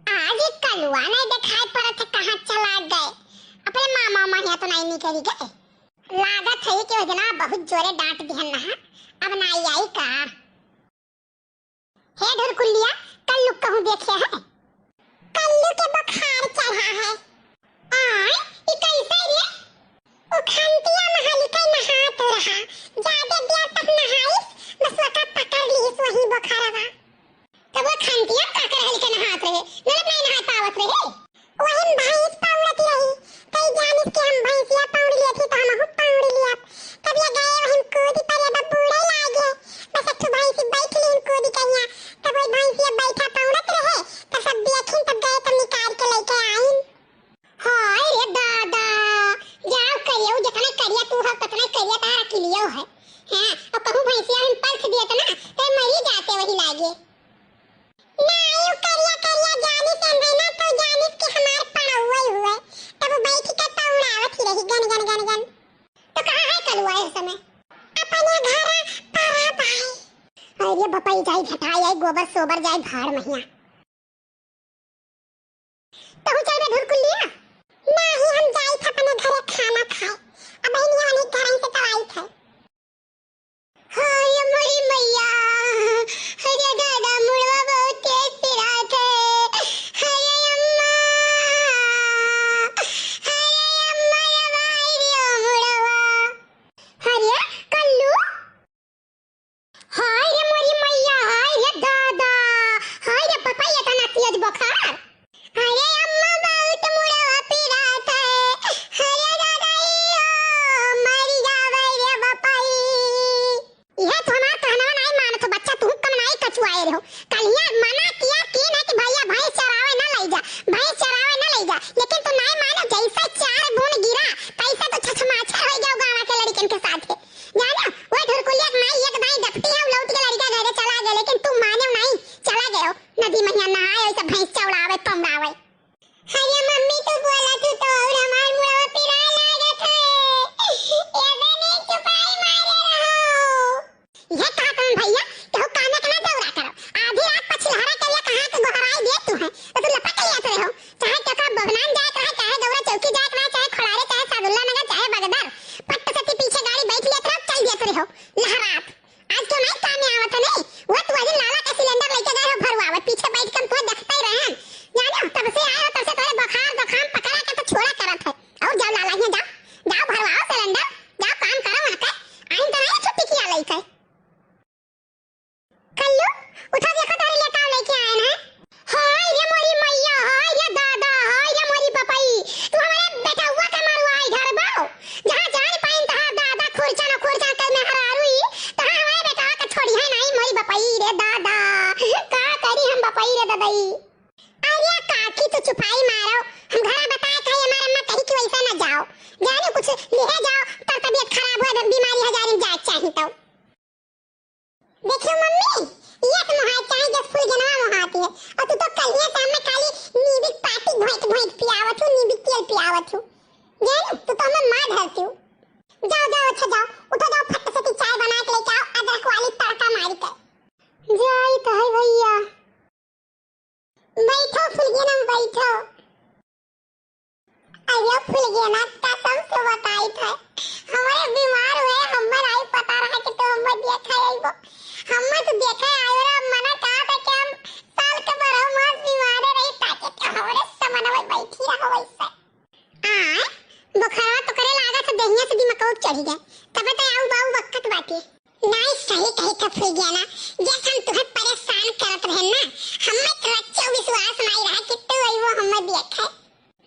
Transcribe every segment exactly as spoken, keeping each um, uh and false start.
आज ये कलुआ नहीं दिखाई पड़त है, कहाँ चला गए? अपने मामा माहिया तो नहीं निकल गए? लागत है कि वह जना बहुत जोरे डांट दिहन ना, अब नहीं आई का? हे ढुरकुलिया, कल्लू कहूँ देखे है? कल्लू के बुखार चढ़ा है। आय, ई कैसे रे? उ खंतिया महल के नहात रहा, जादे देर तक नहाइस, बस ओका पकड़ लीस वही बुखारवा। तब वो खंतिया का करहल के नहात रहे, नल नहीं नहा पावत रहे। वही भैंस पौड़त रही, कई जानिस कि हम भैंसिया पौड़ लियत ही तो हमहू पौड़ लियब। तब ये गए वही कूद परे, अब बूड़े लागे, बस एक ठो भैंसी बैठ लीन कूद के हियां। तब वही भैंसिया बैठा पौड़त रहे, तब सब देखिन, तब गए तब निकाल के लेके आइन। हाय रे दादा, जाओ करियो, जितना करिया तू हो, उतना करिया तारा किलियो है। हाँ, और कहूँ भैंसिया हम पलख दिए तो ना, तो मरी जाते वही लागे। नाई, उ करिया करिया जानिस है ना, तो जानिस कि हमार पड़ौवई हुए। तब उ बैठ के पौड़ावत ही रही, गन, गन, गन, गन। तो कहाँ है कलुआ इस समय? अपने घरा परब है। अरे बपई जाई घटाई आई, गोबर सोबर जाई भाड़ महिया। तहु चलबे ढुरकुलिया? नाही, हम जाई थे अपने घरे खाना खाए। अब बहनिया हमें घर से तो आई थे। हाय मोरी मैया, अरे दादा, मुड़वा बहुत तेज पिरात है। अरे अम्मा, अरे अम्मा, रे भाई रे मुड़वा। अरे कल्लू, हाय रे मोरी मैया, हाय रे दादा, हाय रे पापा, ये तना तेज बुखार। अरे अम्मा, बहुत मुड़वा पिरात है। अरे दादा, ई ओ, मरी जावे रे बपाई। इहे तो हमार कहना नाई मानत हो बच्चा, तू कम नाई कचुआए रहो। कलिया मना किया कि ना कि भैया भैंस चरावे ना लई जा, भैंस चरावे ना लई जा, लेकिन तू नाई मानो, जैसे चार बूंद गिरा, तैसे तो छछमाछर हो गया गाँव के लड़कन के साथ। जानो, वो ढुरकुलिया के माई एक दाई डपटी है, लौट के लड़का घरे चला गया, लेकिन तू माने नहीं, चला गयो नदी महिया नहाए, ऐसे भैंस चौड़ावे, पौड़ावे। अरे मम्मी, तू बोला तू तो और हमार मुड़वा पिराए लागत है। एबे नहीं चुपाई मारे रहो। ये कहा तुम भैया, केहू काने के ना दौरा करो। आधी रात पर छिलहरा के लिए कहाँ के गोहराई दे तू है, तो तू लपक के लिए रहो। चाहे केकरा बभनान जाए के रहे, चाहे गौरा चौकी जाए के रहे, चाहे खोलारे, चाहे सादुल्ला नगर, चाहे बगदर, पट्ट से पीछे गाड़ी बैठ लियत रहो, चल दियत रहो लहरात। आज क्यों नहीं काम में आवत है नहीं? वो तू अजिन लाला का सिलेंडर लेके गए हो भरवावे, पीछे बैठ के हम तुम्हें देखते ही रहे हैं। जानो, तब से आए हो, तब से तोरे बुखार, जुकाम पकड़ा के तो छोड़ा करत है। और जाओ लाला हियां जाओ, जाओ भरवाओ सिलेंडर, जाओ काम करो वहाँ के। आइन तो नहीं छुट्टी किया लई के। कल्लू, उठा, देखो तोरे लिए का लेके आए हैं। हाय रे मोरी मैया, हाय रे दादा, हाय रे मोरी पपई, तू हमारे बेटउआ के मरवाई घर बाओ। जहाँ जान पाइन तहाँ दादा खुरचन खुरचन कर में हरारुई, तहाँ हमारे बेटवा के छोड़ी है नहीं मोरी बपई रे दादा। का करी हम बपई रे ददई। अरे काकी तू चुपाई मारो, हम घरा बताए कहे हमारे अम्मा कही कि वैसे न जाओ। जाने कुछ लिहे जाओ, तब तबीयत खराब हो, बीमारी हजार जाए चाही तो। देखियो मम्मी, ये तो मोहाय चाहे जस फुलगेनवा मोहाती है। और तू तो कलिया से हमें खाली नींबी पाती घोंट घोंट पियावत हूँ, नींबी तेल पियावत हूँ। जानो, तू तो हमें मार धरती हूँ। जाओ, जाओ, अच्छा जाओ, उठो जाओ, फट से ती चाय बना के लेके आओ, अदरक वाली तड़का मारी के। जाई तो है भैया। बैठो फुलगेना, बैठो। अरे फुलगेना, कसम से बताई था, हमारे बीमार हुए, हमें नहीं पता रहा कि तू हमें देखे आइबो। हमें तो देखे आयो रे, मना कहा था कि हम साल के बारह मास बीमार रही, ताकि तू हमारे समनवे बैठी रहो वैसे। आय, बुखारवा तो करे लागा था, देहिया से दिमाग चढ़ी गए, तब तो आऊ बाऊ बक्कत बाटे। नाई सही कही था फुलगेना, जैसे हम तुहे परेशान करत रहे ना, हमें तो अच्छो विश्वास नाई रहा कि तू आई वो हमें देखे।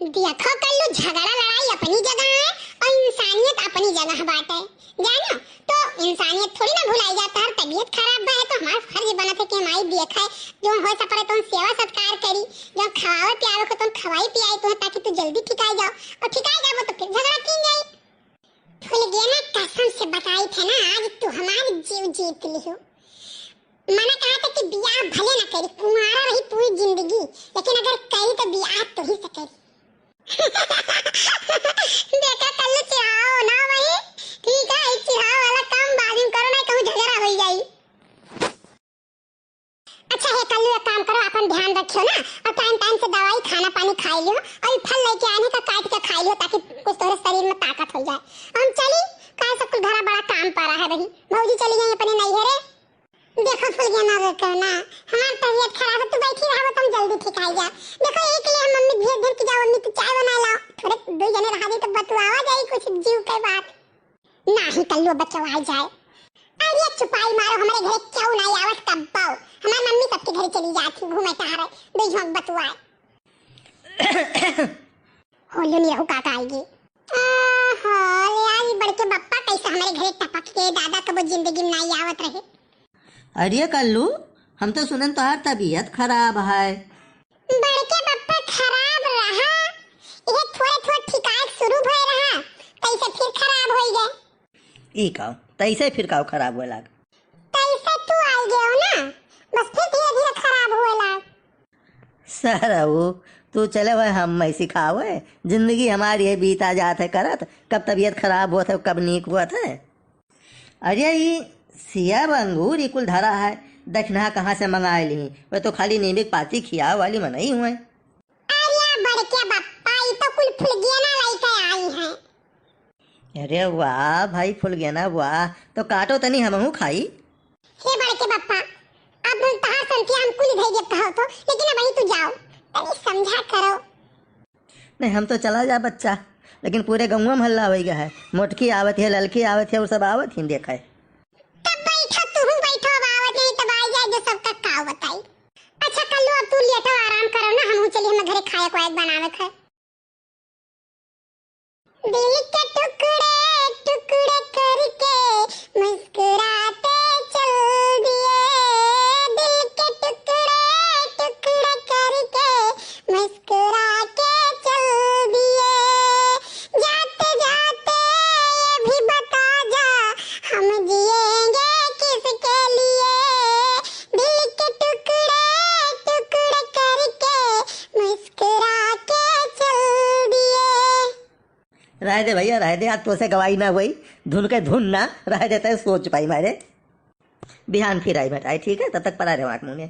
देखो कल्लू, झगड़ा लड़ाई अपनी जगह है और इंसानियत अपनी जगह बाटे। जानो, तो इंसानियत थोड़ी ना भुलाई जाता, हर तबीयत खराब बा है तो हमारा फर्ज बनत है कि हम आई देखे, जो हो सके तो सेवा सत्कार करी, जो खवावे पियावे को तो खवाई पियाई तो, ताकि तू जल्दी ठिकाई जाओ, और ठिकाई जाबो तो फिर झगड़ा की जाई। फुलगेना कसम से बताई थे ना, आज तू हमार जीव जीत लिहो। मना कहा था कि बियाह भले ना करी, कुंवारा रही पूरी जिंदगी, लेकिन अगर करी तो बियाह तो ही से करी। देखा कल्लू, चिढ़ाओ ना वही, ठीक है, चिढ़ाओ वाला काम बाद में करो, ना कहूँ झगड़ा हो जाई। अच्छा हे कल्लू, एक काम करो, अपन ध्यान रखियो ना, टाइम टाइम से दवाई, खाना पानी खाइ लियो, अउर ई फल लइके आने का काट के खाइ लियो, ताकि कुछ तोहरे शरीर में ताकत होइ जाए। हम चली, काहे सब कुल घरा बड़ा काम पड़ा है बहिन। भौजी चली गई अपने नैहरे। देखो फुलगेना रे कहना, हमार तबीयत खराब है, तू बैठी रहो, तुम जल्दी ठीक आई जा। देखो यही के लिए हम मम्मी भेज देन कि जाओ मम्मी तू चाय बना लाओ, थोड़े दो जने रहा दे तो बतुआवा जाई कुछ जीव के बात। नाही कल्लू बचवाई जाए। अरे चुपाई मारो, हमरे घरे क्यों नाही आवत कब्बो? हमार मम्मी सबके घरे चली जाती घूमे टहरे, दो झोंक बतुआए। होले निरहू काका आइगे। आहा, ले आई बड़के बप्पा, कैसे हमरे घरे टपक के दादा कबो जिंदगी में नाही आवत रहे। अरे कल्लू, हम तो सुनन तोहार तबीयत खराब है। बड़के बप्पा खराब रहा, इहे थोड़े थोड़े ठिकाए शुरू भय रहा, कैसे फिर खराब होई गए। ई का? तैसे फिर का खराब होए लाग? तैसे तू आई गयो ना, बस फिर धीरे धीरे खराब होए लाग। सरऊ, तू चले हुए हम मैं सिखावे, जिंदगी हमारी ये बीता जात है करत, कब तबीयत खराब होत है, कब नीक होत है। अरे ई सेब अंगूर ई कुल धरा है, दक्षिणा कहाँ से मंगाए ली? वे तो खाली नींबी के पाती खियावे वाली मनई हुए। अरे बड़के बप्पा, ई तो कुल फुलगेना लइके आई हैं। अरे वाह भाई फुलगेना वाह, तो काटो तनी हमहू खाई। हे बड़के बप्पा, अब तहार संतिया हम कुल धई देब कहो तो, लेकिन अब तू जाओ, तनी समझा करो। नहीं हम तो चला जा बच्चा, लेकिन पूरे गौवा में हल्ला होइ गया है, मोटकी आवत है, ललकी आवत है, वो सब आवत ही देखे। तब बैठो, तू बैठो, अब आवत नहीं तब आई जाए जो सबका का बताई। अच्छा कल्लू अब तू लेटो आराम करो ना, हमहू चली हम घरे खाए को एक बनावे खाए। दिल के टुकड़े टुकड़े करके मुस्कुराते चल दिए, दिल के टुकड़े टुकड़े करके मुस्कुरा के चल दिए। जाते जाते ये भी बता जा, हम जिएंगे किसके लिए? दिल के टुकड़े टुकड़े करके मुस्कुरा के चल दिए। रह दे भैया, रह दे, आज तोसे गवाई ना हुई, धुन के धुन ना, रह देते सोच पाई मारे। बिहान फिर आई बेटा, ठीक है, तब तक पड़ा रहो आँख मूंदे।